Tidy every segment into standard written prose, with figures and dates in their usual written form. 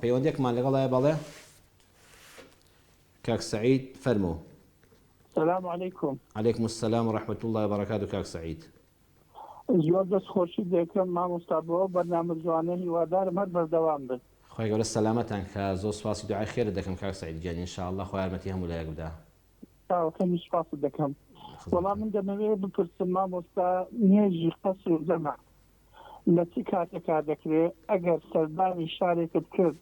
پەیوەندیەکمان لەگەڵایە بەڵێ کاک سەعید فەرموو. سلام علیکم. علیکم السلام و رحمة اللە و بەرەکاتو کاک سەعید. زۆر دەست خۆشیت دەکەم مامۆستا بۆ ئەو بەرنامە جوانە هیوادارم هەر بەردەوام بن. خوای گەورە سەلامەتان کا زۆر سوپاسی دوعای خێرت دەکەم کاک سەعید گیان ان شاء اللە خوا یارمەتی هەموو لایەک بدا. چاوەکەمی سوپاست دەکەم. وەڵا خزمەتتان. من دەمەوێ بپرسم مامۆستا نوێژی قەسر و جەمع لە چ کاتێکا دەکرێ؟ ئەگەر سەردانی شارێکت کرد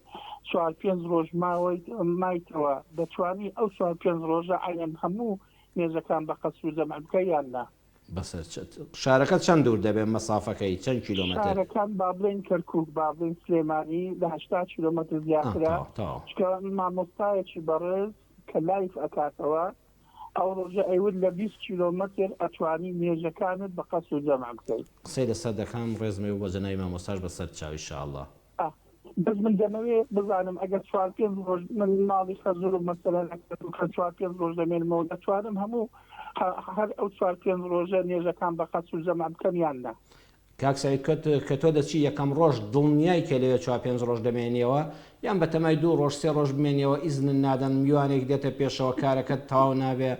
چوار پێنج ڕۆژ ماوەیت مایتەوە دەتوانی ئەو چوار پێنج ڕۆژە عەینەن هەموو نوێژەکان بە قەسر و جەمع بکەی یان نا؟ بەسەر چ شارەکە چەند دوور دەبێ مەسافەکەی چەند کیلۆمەتر؟ شارەکان با بڵێین کەرکوک با بڵێین سلێمانی لە 80 کیلۆمەتر ئا زیاترە تەواو تەواو. چونکە مامۆستایەکی بەڕێز کە live ئەکاتەوە ئەو ڕۆژە ئەیوت لە 20 کیلۆمەتر ئەتوانی نوێژەکانت بە قەسر و جەمع بکەی. قسەی لەسەر دەکەم ڕێزم هەیە بۆ جەنابی مامۆستاش بەسەر چاو ان شاء اللە. ئا بەس من دەمەوێ بزانم ئەگەر چوار پێنج ڕۆژ من ماڵی خەزورم مەسەلەن لە کەرکوکە چوار پێنج ڕۆژ دەمێنمەوە دەتوانم هەموو هەر ئەو چوار پێنج ڕۆژە نوێژەکان بە قەسر و جەمع بکەم یان نا؟ کاک سەعید کە کە تۆ دەچی یەکەم ڕۆژ دڵنیای کە لەوێ چوار پێنج ڕۆژ دەمێنیەوە یان بەتەمای دوو ڕۆژ سێ ڕۆژ بمێنیەوە ئیزنت نادەن میوانێک دێتە پێشەوە کارەکەت تەواو نابێ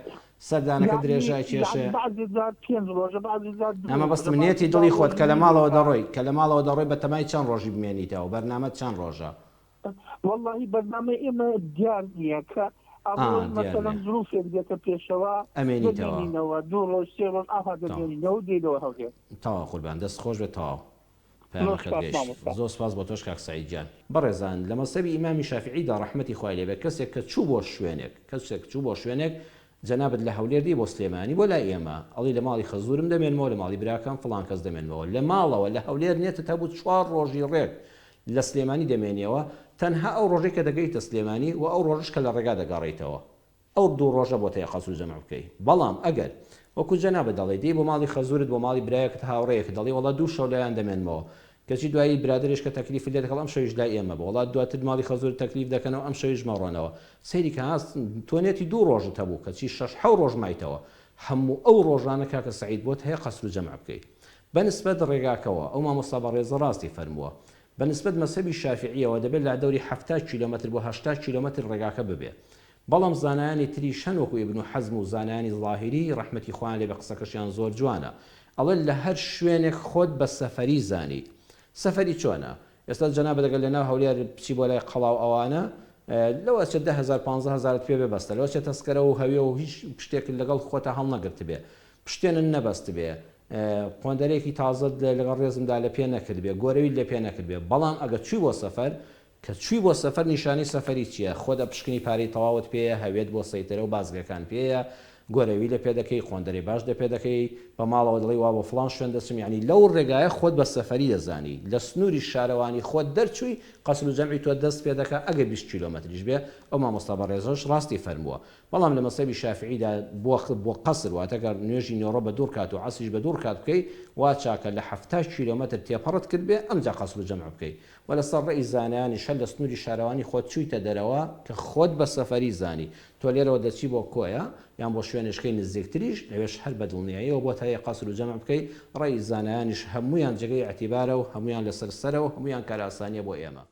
سەردانەکە یەعنی درێژە یەعنی ئەکێشێ. بەعزێ جار پێنج ڕۆژە بەعزێ جار نا دوو ڕۆژە مەبەستم بەعزێ نێتی جار دڵی خۆت ڕۆژی کە لە ماڵەوە نیوێکە. دەڕۆی کە لە ماڵەوە دەڕۆی بەتەمای چەند ڕۆژی بمێنیتەوە بەرنامەت چەند ڕۆژە؟ وەڵاهی بەرنامەی ئێمە دیار نییە کە ئا ئەڕۆی دیار مەسەلەن نییە زروفێک دێتە پێشەوە ئەمێنیتەوە. دەمێنینەوە دوو ڕۆژ سێ ڕۆژ ئاوا تەواو. دەمێنینەوە و دێینەوە هەولێر. تەواو قوربان دەست خۆش بێت تەواو. زۆر پەیامەکەت سوپاس گەیشت. مامۆستا. زۆر سوپاس بۆ تۆش کاک سەعید گیان. بەڕێزان لە مەزهەبی ئیمامی شافیعیدا ڕەحمەتی خوای لێ بێت کەسێک کە چوو بۆ شوێنێک کەسێک چوو بۆ شوێنێک جەنابت لە هەولێر دێی بۆ سلێمانی بۆ لای ئێمە ئەڵێی لە ماڵی خەزورم دەمێنمەوە لە ماڵی براکەم فڵان کەس دەمێنمەوە لە ماڵەوە لە هەولێر نێتت هەبوو چوار ڕۆژی ڕێک لە سلێمانی دەمێنیەوە تەنها ئەو ڕۆژەی کە دەگەیتە سلێمانی و ئەو ڕۆژەش کە لە ڕێگا دەگەڕێیتەوە ئەو دوو ڕۆژە بۆت هەیە قەسر و جەمع بکەی بەڵام ئەگەر وەکو جەنابت دەڵێی دێی بۆ ماڵی خەزورت بۆ ماڵی برایەکت هاوڕێیەکت دەڵێی وەڵا دوو شەو لایان دەمێنمەوە کەچی دوایی برادەرێش کە تەکلیفت لێ دەکا ئەم شەویش لای ئێمە بە وەڵا دواتر ماڵی خەزورت تەکلیف دەکەنەوە ئەم شەویش مەڕۆنەوە سەیری کە ها تۆ نێتی دوو ڕۆژت هەبوو کەچی شەش حەو ڕۆژ مایتەوە هەموو ئەو ڕۆژانە کاکە سەعید بۆت هەیە قەسر و جەمع بکەی بە نسبەت ڕێگاکەوە ئەو مامۆستا بەڕێزە ڕاستی فەرمووە بە نسبەت مەزهەبی شافیعیەوە دەبێت لە دەوری 70 کیلۆمەتر بۆ 80 کیلۆمەتر ڕێگاکە ببێ بەڵام زانایانی تریش هەن وەکو ئیبن حەزم و زانایانی زاهیری ڕەحمەتی خوایان لێبێ قسەکەشیان زۆر جوانە ئەڵێن لە هەر شوێنێک خۆت بە سەفەری زانی سەفەری چۆنە ئێستا جەنابت ئەگەر لەناو هەولێر بچی بۆ لای قەڵا و ئەوانە لەوە ئەچێت 10,000 15,000ت پێ بێ بەستە لەوە چێت تەسکەرە و هەوێ و هیچ شتێکت لەگەڵ خۆتا هەڵنەگرتبێ پشتێنت نەبەستبێ قۆندەرەیەکی تازەت لەگەڵ ڕێزمدا لە پێ نەکردبێ گۆرەویت لە پێ نەکردبێ بەڵام ئەگەر چووی بۆ سەفەر کە چووی بۆ سەفەر نیشانەی سەفەری چییە؟ خۆت ئەپشکنی پارەی تەواوت پێیە، هەوێت بۆ سەیتەرە و بازگەکان پێیە، گۆرەوی لە پێ دەکەی، قۆندەرەی باش لە پێ دەکەی، بە ماڵەوە دەڵێی وا بۆ فڵان شوێن دەچم، یەعنی لەو ڕێگایە خۆت بە سەفەری دەزانی، لە سنووری شارەوانی خۆت دەرچووی، قەسر و جەمعی تۆ دەست پێ دەکا، ئەگەر 20 کیلۆمەتریش بێ، ئەو مامۆستا بەڕێزەش ڕاستی فەرمووە. بەڵام لە مەزهەبی شافعیدا بۆ بۆ قەسر واتە گەر نوێژی نیوەڕۆ بە دوو ڕکات و عەسریش بە دوو ڕکات بکەی، وا چاکە لە 70 کیلۆمەتر تێپەڕت کردبێ ئەمجا قەسر و جەمع بکەی. وە لەسەر ڕەئی زانایانیش هەر لە سنووری شارەوانی خۆت چوویتە دەرەوە کە خۆت بە سەفەری زانی تۆ لێرەوە دەچی بۆ کۆیە یان بۆ شوێنێشکەی نزیکتریش لەوێش هەر بە دڵنیاییەوە بۆت هەیە قەسر و جەمع بکەی ڕەئی زانایانیش هەموویان جێگەی ئیعتیبارە و هەموویان لەسەر سەرە و هەموویان کارئاسانیە بۆ ئێمە.